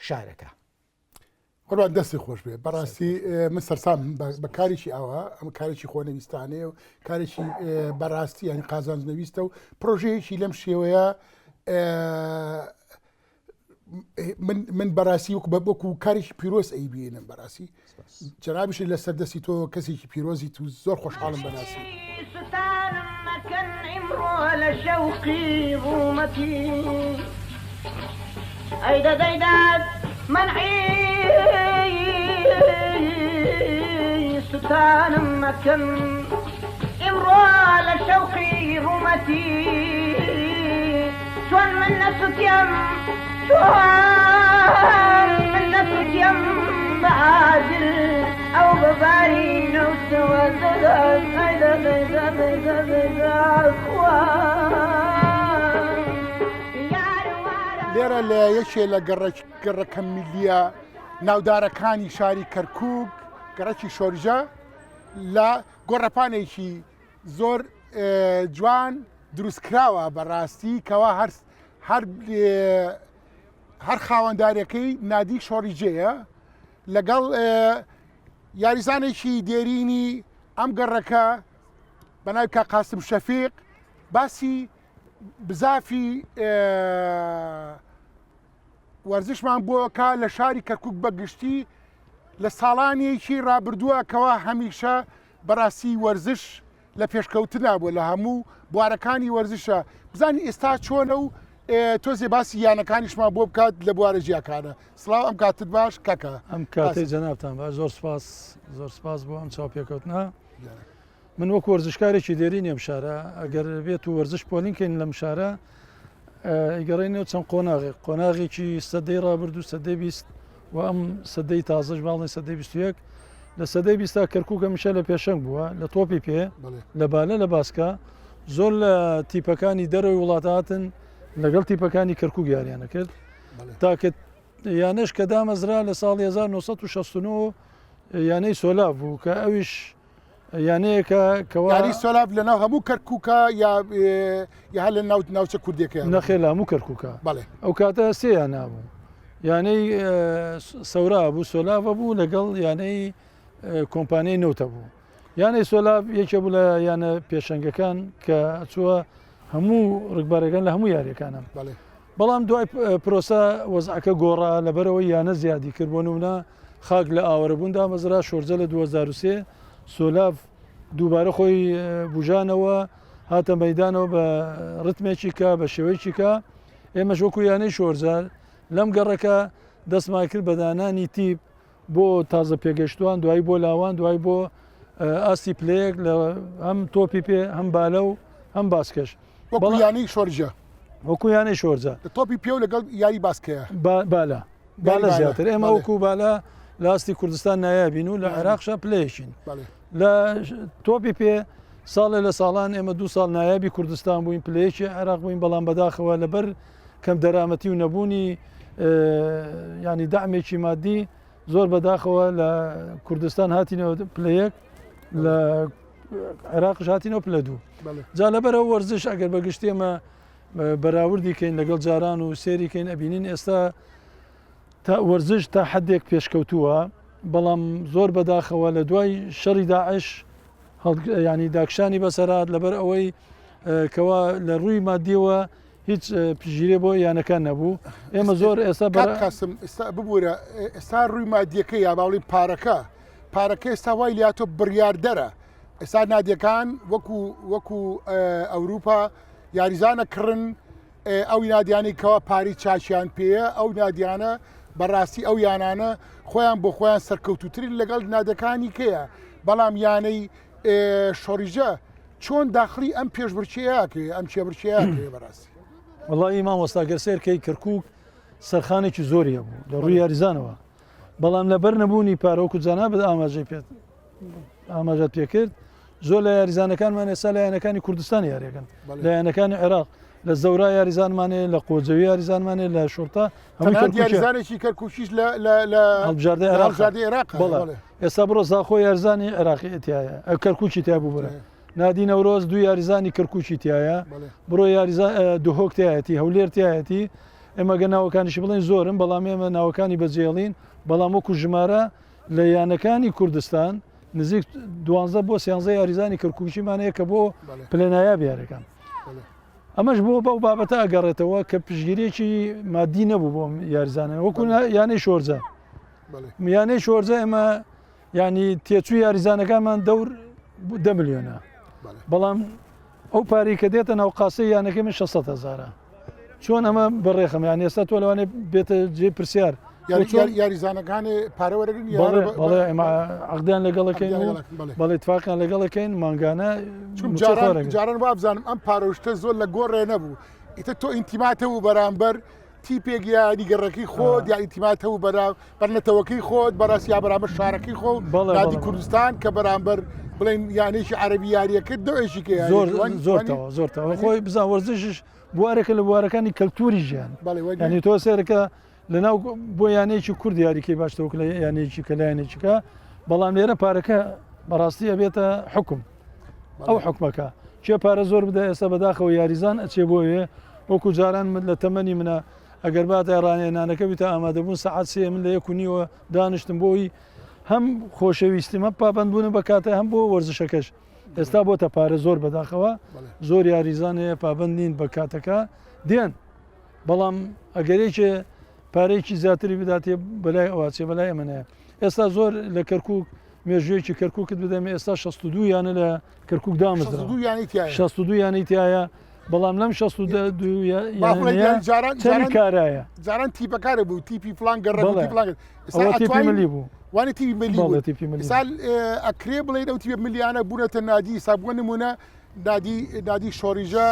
شارەکە. قوربان دەستی خۆش بێ بەڕاستی من سەرسام بە کارێکی ئاوا ئەم کارێکی خۆنەویستانەیە و کارێکی بەڕاستی ینی قازانج نەویستە و پرۆژەیەکی لەم شێوەیە من من بەڕاستی وەک بە وەکو کارێکی پیرۆز ئەیبینم بەڕاستی جەنابیشت لەسەر دەستی تۆ کەسێکی پیرۆزیت و زۆر خۆشحاڵم بەناسی. ستانم مەکەن ئیمڕۆ لە شەوقی ڕوومەتی ئەی دە دەی داد مەنعی ستانم مەکەن ئیمڕۆ لە شەوقی ڕوومەتی چۆن من نەسوتیم چۆن من نەسوتیم بە ئاگر ئەو بە باری نەوتەوە دەدات ئەی دە دەی دە دەی دە دەی دە خوا لێرە لە یەکێ لە گەڕەک گەڕەکە میلیە ناودارەکانی شاری کەرکک گەڕەکی شۆرجە لە گۆڕەپانێکی زۆر جوان دروستکراوە بەڕاستی کەوا هەر هەر هەر خاوەندارەکەی نادی شۆڕیجەیە لەگەڵ یاریزانێکی دێرینی ئەم گەڕەکە بە ناوی کا قاسم شەفیق باسی بزافی وەرزشمان بۆکە لە شاری کەرکک بە گشتی لە ساڵانێکی ڕابردووە کەوا هەمیشە بەڕاستی وەرزش لە پێشکەوتنا بووە لە هەموو بوارەکانی وەرزشە بزانین ئێستا چۆنە و تۆزێ باسی یانەکانیشمان بۆ بکات لە بوارە جیاکانە سڵاو ئەم کاتت باش کاکە ئەم کاتەی جەنابتان باش زۆر سپاس زۆر سپاس بۆ ئەم چاوپێکەوتنە من وەکو وەرزشکارێکی دێرینی ئەم شارە ئەگەر بێت و وەرزش پۆلین کەین لەم شارە ئەیگەڕێنەوە چەند قۆناغێک قۆناغێکی سەدەی ڕابردوو سەدەی 20 و ئەم سەدەی تازەش باڵێن سەدەی 21 لە سەدەی بیستا کەرکک هەمیشە لە پێشەنگ بووە لە تۆپی پێ لە بالە لە باسکە زۆر لە تیپەکانی دەرەوەی وڵات هاتن لەگەڵ تیپەکانی کەرکک یاریانە کرد تاکە یانەش کە دامەزرا لە ساڵی 1969 یانەی سۆلا بوو کە ئەویش یانەیەکە کەوا یاری سۆلاڤ لە ناو هەموو کەرکووکە یا یا هەر لە ناو ناوچە کوردیەکەیان نەخێر لە هەموو کەرکووکە بەڵێ ئەو کاتە سێ یانە بوو یانەی سەورا بوو سۆلاڤە بوو لەگەڵ یانەی کۆمپانیای نەوتە بوو یانەی سۆلاڤ یەکێ بوو لە یانە پێشەنگەکان کە چووە هەموو ڕکبارەکان لە هەموو یاریەکانە بەڵێ بەڵام دوای پرۆسە وەزعەکە گۆڕا لەبەرەوەی یانە زیادی کرد بۆ نمونە خاک لە ئاوەرەبوون دامەزرا، شۆرجە لە 2003، سۆلاڤ دووبارە خۆی بوژانەوە، هاتە مەیدانەوە بە ڕتمێکی کە بە شێوەیەکی کە ئێمەش وەکو یانەی شۆرجە لەم گەڕەکە دەستمان کرد بە دانانی تیپ بۆ تازە پێگەشتوان دوایی بۆ لاوان دوایی بۆ ئاستی پلەیەک لە هەم تۆپی پێ هەم بالە و هەم باسکەش وەکو یانەی شۆرجە وەکو یانەی شۆرجە تۆپی پێ و لەگەڵ یاری باسکەیە بالە بالە زیاتر ئێمە وەکو بالە لە ئاستی کوردستان نایابین و لە عێراقشە پلەیەکین لە تۆپی پێ ساڵێ لە ساڵان ئێمە دو ساڵ نایابی کوردستان بووین پلەیەکی عێراق بووین بەڵام بەداخەوە لەبەر کەم دەرامەتی و نەبوونی ینی دامێکی مادی زۆر بەداخەوە لە کوردستان هاتینەوە پلەیەک لە عێراقش هاتینەوە پلە دوو جا لەبەرەوە وەرزش ئەگەر بەگشتی ئێمە بەراوردی کەین لەگەڵ جاران و سێری کەین ئەبینین ئێستا تا وەرزش تا حدێک پێشکەوتووە بەڵام زۆر بەداخەوە لە دوای شەڕی داعش ینی داکشانی بەسەرات لەبەر ئەوەی کەوا لە ڕووی مادیەوە هیچ پژیرێ بۆ یانەکان نەبوو ئێمە زۆر ئێستا بەقاسم ئێستا ببوورە ئێستا ڕووی مادیەکە یا باڵی پارەکە پارەکە ئێستا وای لاتۆ بڕیاردەرە ئێستا نادیەکان وەکو وەکو ئەوروپا یاریزانە کڕن ئەو نادیانەی کەوا پاری چاکیان پێیە ئەو نادیانە بەڕاستی ئەو یانانە خۆیان بۆ خۆیان سەرکەوتوترین لەگەڵ نادەکانی کەیە بەڵام یانەی شۆڕیژە چۆن داخلی ئەم پێشبرکێیەکەی ئەم چێبرکێیەکەی بەڕاستی وەڵی مامۆستا گەر سێرکەی کەرکک سەرخانێکی زۆری هەبوو لە ڕووی یاریزانەوە بەڵام لەبەر نەبوونی پارە وەکو جەنابت ئاماژەی پێت ئاماژەت پێکرد زۆر لە یاریزانەکانمان ئێستا لە یانەکانی کوردستان یاریەکەن لە یانەکانی عێراق لە زەورا یاریزانمانێ لە قۆجەوی یاریزانمانێ لە شورتە هەموو یاریزانێکی کەرکوکیش لە لە هەڵبژاردەی عێراق بەڵێ ئێستا بڕۆ زاخۆ یارزانی عێراقی تایە ئەو کەرکوکی تیا بوو برە نادی نەورۆز دوو یاریزانی کەرکوکی تایە بڕۆ یاریزان دهۆک تایەتی هەولێر تایەتی ئێمە گە ناوەکانیشی بڵێن زۆرن بەڵام ئێمە ناوەکانی بەجێڵین. بەڵام وەکو ژمارە لە یانەکانی کوردستان نزیک دوانزە بۆ سیانزە یاریزانی کەرکووکیمان هەیە کە بۆ پلە نایاب یاریەکان. ئەمەش بۆ بەو بابەتە ئەگەڕێتەوە کە پشگیریەکی مادی نەبوو بۆ یاریزانە وەکو یانەی شۆرجە یانەی شۆرجە ئێمە ینی تێچوو یاریزانەکانمان دەور دە ملیۆنە بەڵام ئەو پارەی کە دێتە ناو قاسەی یانەکەی من 600 هەزارە چۆن ئەمە بەڕێخم یان ئێستا تۆ لەوانێ بێتە جێ پرسیار یاریزانەکانی پارە وەرەگرن بەڵێ ئێمە عقدیان لەگەڵەکەین بەڵێ تفاقیان لەگەڵەکەین مانگانە جاران وابزانم ئەم پارەشتە زۆر لە گۆڕێ نەبوو ئیتر تۆ ئینتیماتە و بەرامبەر تیپێک یاری گەڕەکەی خۆت یا ئینتیمات هەبوو بەرا بەر نەتەوەکەی خۆت بەڕاست یا بەرامبەر شارەکەی خۆ نادی کوردستان کە بەرامبەر بڵێن یانێکی عەربی یاریەکرد دەوێکی کە زۆر زۆر زۆر خۆی بزان وەرزشش بوارێکە لە بوارەکانی کەلتوری ژیان ینی تۆ سێرەکە لەناو بۆ یانەیەکی کورد یاریکەی باشتە وەک لە یانەیەکی کە لایەنێکیکە بەڵام لێرە پارەکە بەڕاستی ئەبێتە حکوم ئەو حکومەکە کێ پارە زۆر بدە ئێستا بەداخەوە یاریزان ئەچێ بۆ ئەوێ وەکو جاران من لە تەمەنی منە ئەگەر باتە ڕانێنانەکە بیتە ئامادەبوون سەعات سێ من لە یەک و نیوە دانیشتم بۆی هەم خۆشەویستیم هەم پابندبوونم بە کاتە هەم بۆ وەرزشەکەش ئێستا بۆتە پارە زۆر بەداخەوە زۆر یاریزان هەیە پابند نین بە کاتەکە دێن بەڵام ئەگەر یەکێ پارەیەکی زیاتری بداتێ بەلای ئەوە چێ بەلای ئەمە نایە ئێستا زۆر لە کەرکک مێژوویەکی کەرککت بدەم ئێستا 62 یانە لە کەرکک دامەزراوە 62 یانەی تایە بەڵام لەم 62 یانەیە کارایە جاران تیپەکارە بوو تیپی فلان گەڕ تیپی ملی بوو وانە تیپی ملی بوو تیپی ملی سال ئەکرێ بڵێن ئەو تیپە ملیانە بوونەتە نادی سابووە نمونە نادی نادی شۆریژە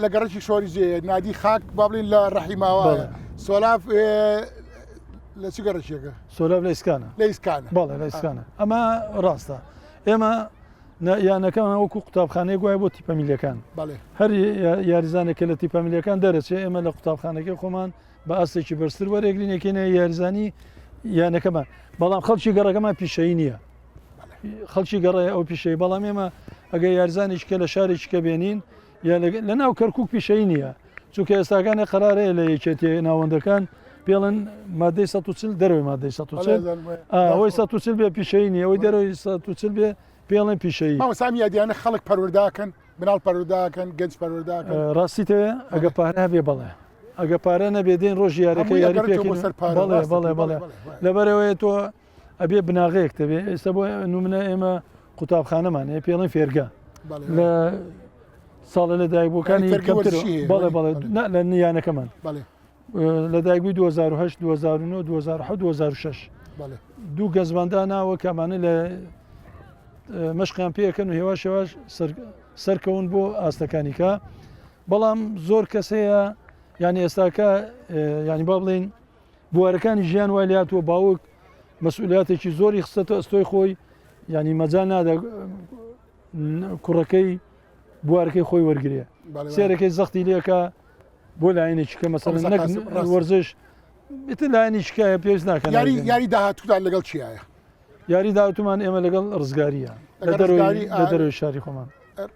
لە گەڕەکی شۆریژەیە نادی خاک با بڵێین لە ڕەحیماوە سۆلاف لە چ گەڕەکێکە سۆلاف لە ئیسکانە لە ئیسکانە بەڵێ لە ئیسکانە ئەمە ڕاستە ئێمە یانەکەمان وەکو قوتابخانەیەک وایە بۆ تیپە میلیەکان هەر یاریزانێک کە لە تیپە میلیەکان دەرەچێ ئێمە لە قوتابخانەکەی خۆمان بە ئاستێکی بەرزتر وەرێگرین یەکێنە یاریزانی یانەکەمان بەڵام خەڵکی گەڕەکەمان پیشەیی نییە خەڵکی گەڕێ ئەو پیشەی بەڵام ئێمە ئەگەر یارزانێکی کە لە شارێکی کە بێنین یا لە ناو کەرکک پیشەی نییە چونکە ئێستاکانێ قەرارەیە لە یەکێتی ناوەندەکان پێڵن مادەی 140 دەرەوەی مادەی 140 ئەوەی 140 بێ پیشەی نیە ئەوەی دەرەوەی 140 بێ پێڵێن پیشەیی مامۆستا یادیانە خەڵک پەروەرداکەن مناڵ پەروەرداکەن گەنج پەروەرداکەن ڕاستیتە ئەگە پارە هەبێ بەڵێ ئەگە پارە نەبێ دێن ڕۆژ یارەکە یاری پێکەین بەڵێ بەڵێ بەڵێ لەبەرەوەی تۆ ئەبێ بناغەیەک تەبێ ئێستا بۆ نمونە ئێمە قوتابخانەمان هەیە پێڵێن فێرگە لە ساڵە لە دایکبووەکانی کەمتر بەڵێ بەڵێ لە نیانەکەمان لە دایکبووی 2008 2009 2007 2006 دوو گەزماندا ناوە کەمانە لە مەشقیان پێەکەن و هێواش هێواش سەرکەون بۆ ئاستەکانی کە بەڵام زۆر کەس هەیە یعنی ئێستاکە ینی با بڵین بوارەکانی ژیان وای لێهاتووە باوک مەسئولیاتێکی زۆری خستەتە ئەستۆی خۆی یعنی مەجال نادا کوڕەکەی بوارەکەی خۆی وەرگێ سێرەکەی زەختی لێکە بۆ لایەنێکی کە مەسەر نەک وەرزش ئیتر لایەنی شکایە پێویست ناکەن یاری یاری داهاتووتان لەگەڵ چیایە یاری داهاتوومان ئێمە لەگەڵ ڕزگاریە لە دەرەوەی شاری خۆمان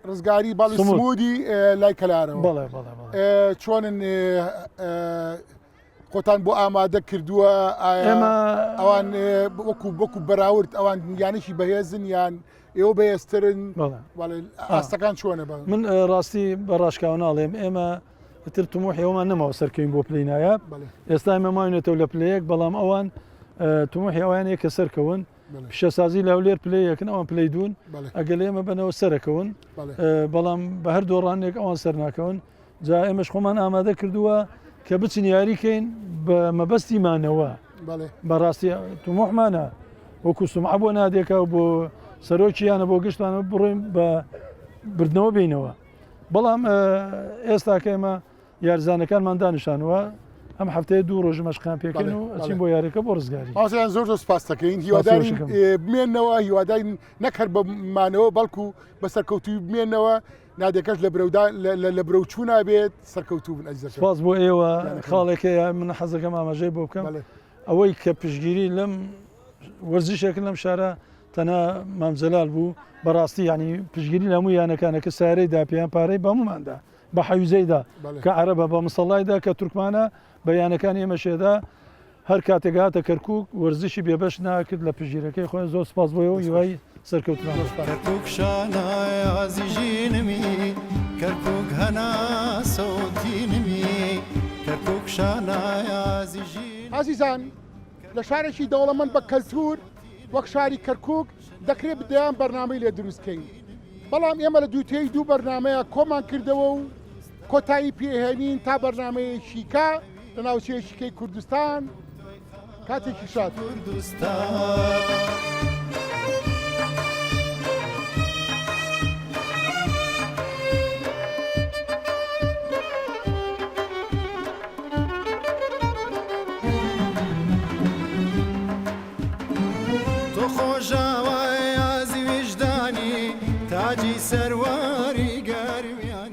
ڕزگاری باڵی سمودی لای کەلارەوە بەڵێ بەڵێ چۆنن خۆتان بۆ ئامادە کردووە ئێمە ئەوان وەکو وەکو بەراورد ئەوان یانێکی بەهێزن یان ئێوە بەهێزترن ئاستەکان چۆنە بە من ڕاستی بە ڕاشکاوە ناڵێم ئێمە تر تموحی ئەومان نەماوە سەرکەوین بۆ پلەی نایاب ئێستا ئێمە ماوینێتەوە لە پلەیەک بەڵام ئەوان تموحی ئەوانەیە کە سەرکەون پیشەسازی لە هەولێر پلەی یەکن ئەوان پلەی دوون ئەگەر ئێمە بەنەوە سەرەکەون بەڵام بە هەر دۆڕانێک ئەوان سەرناکەون جا ئێمەش خۆمان ئامادە کردووە کە بچین یاری کەین بە مەبەستی مانەوە بەڕاستی تموحمانە وەکو سمعە بۆ نادێکە و بۆ سەرۆکییانە بۆ گشتانە بڕۆین بە بردنەوە بینەوە بەڵام ئێستا کە ئێمە یارزانەکانمان دانیشانوە ئەم هەفتەیە دوو ڕۆژ مەشقیان پێکەن و ئەچین بۆ یاریەکە بۆ ڕزگاری مامۆستایان زۆر زۆر سپاس دەکەین هیوادارین بمێنەوە هیوادارین نەک هەر بە مانەوە بەڵکو بە سەرکەوتووی بمێنەوە نادێکەش لە برەودا لە برەو چوونا بێت سەرکەوتوو بن ئەزیزەکەم. سپاس بۆ ئێوە خاڵێک هەیە من حەزەکەم ئاماژەی بۆ بکەم ئەوەی کە پشتگیری لەم وەرزشێک لەم شارە تەنها مام جەلال بوو بەڕاستی ینی پشتگیری لە هەموو یانەکانە کە سارەی دا پێیان پارەی بەموماندا بە حەویزەیدا کە عەرەبە بە مسەڵایدا کە تورکمانە بە یانەکانی ئێمەشێدا. هەر کاتێک هاتە کەرکوک وەرزشی بێبەش ناکرد لە پشتگیرەکەی خۆیان زۆر سپاس بۆ ئێوە هیوای سەرکەوتنان بۆ. کەرکوک شانازی ژینمی کەرکوک هەناسە و تینمی کەرکوک شانازی ژینمی. ئازیزان لە شارێکی دەوڵەمەند بە کەلتوور وەک شاری کەرکوک دەکرێت دەیان بەرنامەی لێ دروست کەین بەڵام ئێمە لە دووتێی دوو بەرنامەیە کۆمان کردەوە و کۆتایی پێهێنین تا بەرنامەیەکی کە لە ناوچەیەکی کەی کوردستان کاتێکی شاد. کوردستان. تۆ خۆشاوای ئازی ویژدانی تاجی سەروە.